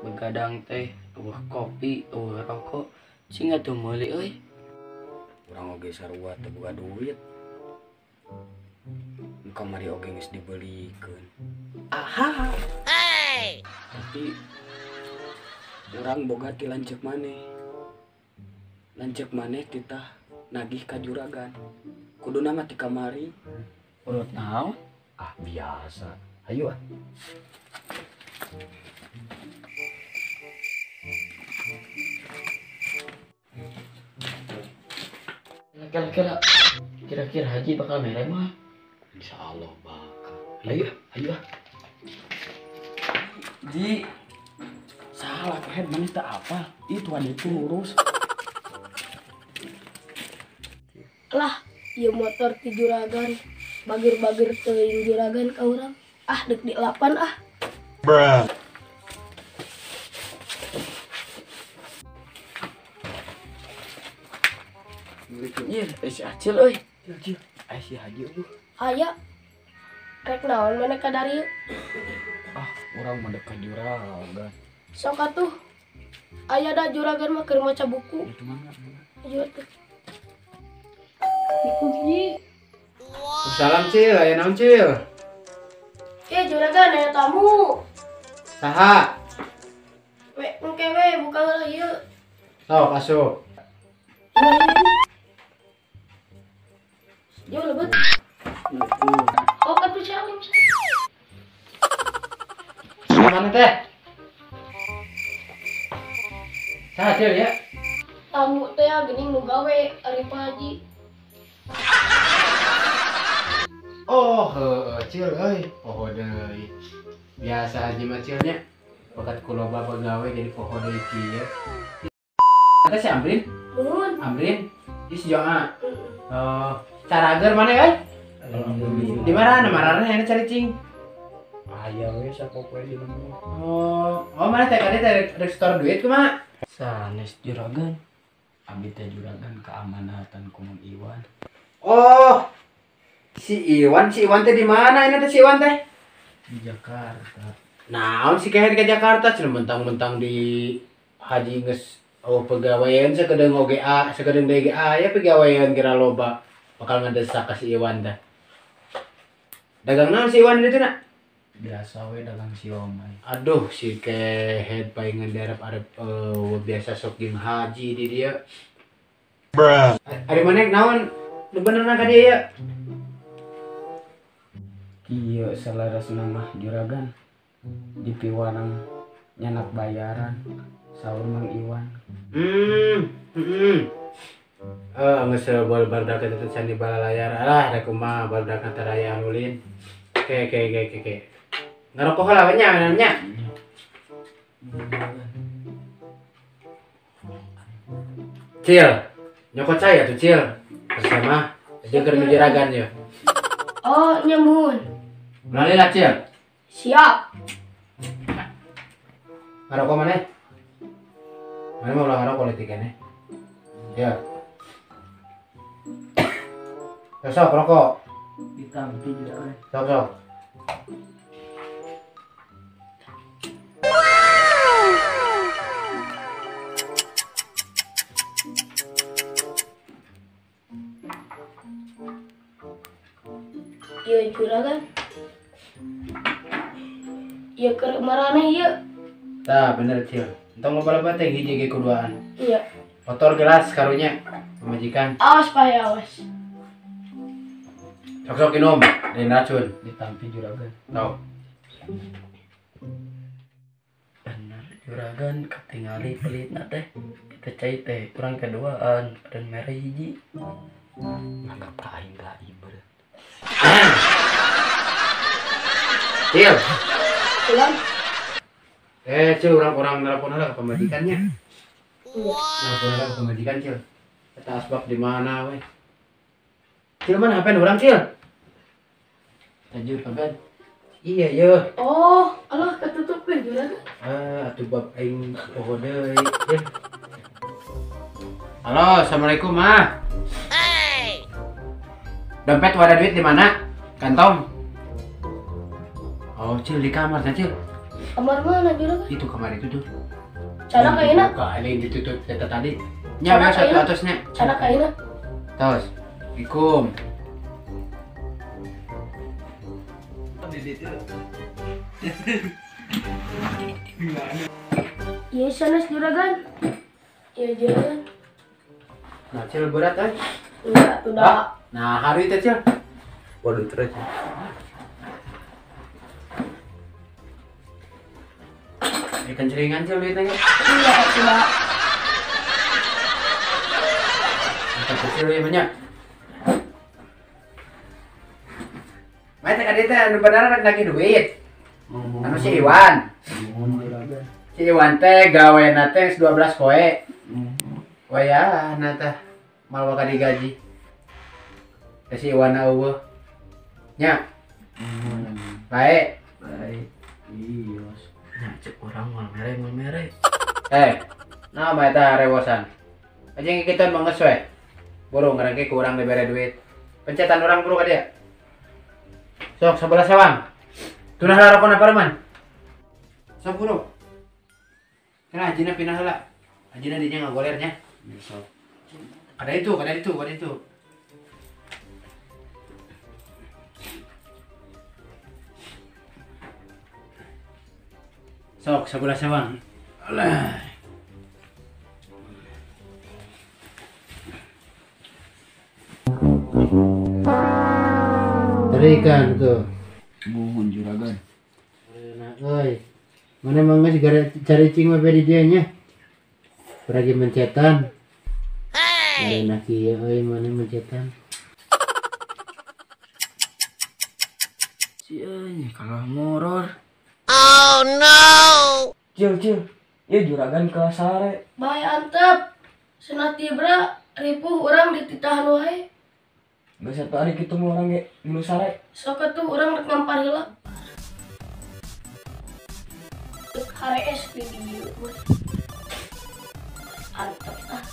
Begadang teh, eueuh kopi, eueuh rokok, cing atuh meuli euy. Urang oge sarua teu boga duit. Nu kamari oge geus dibelikeun. Aha. Hey. Tapi urang boga ti lanceuk maneh. Lanceuk maneh titah nagih ka juragan. Kuduna mah ti kamari. Urut naon? Ah, biasa. Hayu ah. Kira-kira kira-kira haji bakal mere mah. Insya Allah bakal. Ayo, ayo. Ji, salah kehed maneh teh apa? Itu ada itu lurus. Lah, ieu motor ti juragan. Bageur-bageur teuing juragan ka urang. Ah, deuk dilapan ah. Bruh. Iya, si Acil euy. Acil, si Haji euy. Aya. Rek naon maneh ka darieu? Ah, urang mah dek ka juragan. Sok atuh. Aya da juragan mah keur maca buku. Itu mah. Ayo atuh. Dikunci. Salam Cil, aya naon Cil? Iya juragan aya tamu. Saha? We, engke we buka heula ieu. Sok asup. Yo lebet. Oh, atuh salim. Mana teh? Saha Cil ya? Tamu teh geuning nu gawe ari Pak Haji. Oh, heueuh Cil euy, poho deui. Biasa haji mah Cilnya. Bakat ku loba pagawe jadi poho deui kieu. Teh si Amrin? Nuhun. Amrin, ieu si Joa. Oh, carager mana euy? Alhamdulillah. Di mana? Marana enak cari cing. Aya we sapopoe di lembur. Oh, oh mana teh kade teh rek store duit kumaha? Sanes juragan. Abi teh juragan keamanatan ku Mang Iwan. Oh. Si Iwan teh di mana ini teh si Iwan teh? Di Jakarta. Naon si kehed ke Jakarta cenah mentang-mentang di haji geus oh pegawaian sakedeung OGA, sakedeung DGA ya pegawaian kira loba bakal ngedesak ka si Iwan teh. Dagang naon si Iwan ditu na? Biasa we dagang siomay. Aduh si kehed paling ngedarap-arep biasa sok jeung haji di dieu. Bruh. Ari maneh naon nu benerna ka dieu ya? Kieu saleresna mah juragan di piwarang nyanak bayaran saur Mang Iwan. Geus barudak teh can di balalayar. Alah rek kumaha barudak teh raya ulin. Oke oke oke oke. Ngarokok heula we nya nya. Cil, nyokot cai atuh Cil. Bersama jeung keur juragan ye. Oh, nya muhun. Melalui lah Cil. Siap. Ngarokok mana? Mana mau ulah ngarokok politik ini? Ya. Sok rokok. Ditampi juragan. Sok sok. Iya juragan. Iya keur marane ieu. Tah bener Cil. Entong loba-loba teh hiji ge kuduaan. Iya. Motor gelas karunya pamajikan. Awas pae awas. Sok-sok minum, lain racun. Ditampi juragan. Tau. Bener juragan katingali pelitna teh. Kita cai teh kurang keduaan dan mere hiji. Nganggap ka aing gaib beureut. Cil. Pulang. Cil urang-urang nelpon heula ka pamajikannya. Nelpon heula ka pamajikan Cil. Eta asbak di mana we? Cil mana HP urang Cil? Tajur pagan. Iya ye. Oh, alah ketutup we juragan. Ah, atuh bab aing poho deui. Halo, assalamualaikum mah. Hey. Dompet wadah duit di mana? Kantong. Oh, Cil di kamar, Cil. Kamar mana juragan? Itu kamar itu tuh. Cara kayaknya. Buka lain ditutup eta tadi. Nya we satu atasnya. Cara kayaknya. Tos. Ikum. Iya sanes juragan. Iya juragan. Nah, cil berat euy. Enggak, udah. Nah, hari teh cil. Waduh terus. Ikan ceringan cil duitnya. Iya, tidak. Ikan kecil ya banyak. Mai teh kadieu teh anu bener rek nagih duit. Anu si Iwan. Si Iwan teh gawena teh 12 poe. Wayahna teh mal waka digaji. Teh si Iwan eueuh. Nya. Baik. Baik. Iya. Nya cek urang moal mere. Nah mah eta rewosan. Anjing kita mah geus we. Buru ngarangke ku urang dibere duit. Pencetan urang buru ka dia. Sok 11 sewang. Tunah larokona pareman. Sok buru. Kana hajina pindah heula. Hajina dinya ngagoler nya. Sok. Kada itu, kada itu, kada itu. Sok 11 sewang. Alah. Terikan tuh. Mohon juragan. Nah, oi. Mana emang geus cari cing mah di dieu nya. Peragi mencetan. Hey. Nah kieu euy mana mencetan. Si euy kalah moror. Oh no. Cil cil. Ieu juragan kelas sare. Bae antep. Cenah tibra ripuh urang dititahan wae. Geus satu hari kitu mah urang ge milu sare. Sok atuh urang rek ngampar heula. Harees di dieu mah. Antep ah.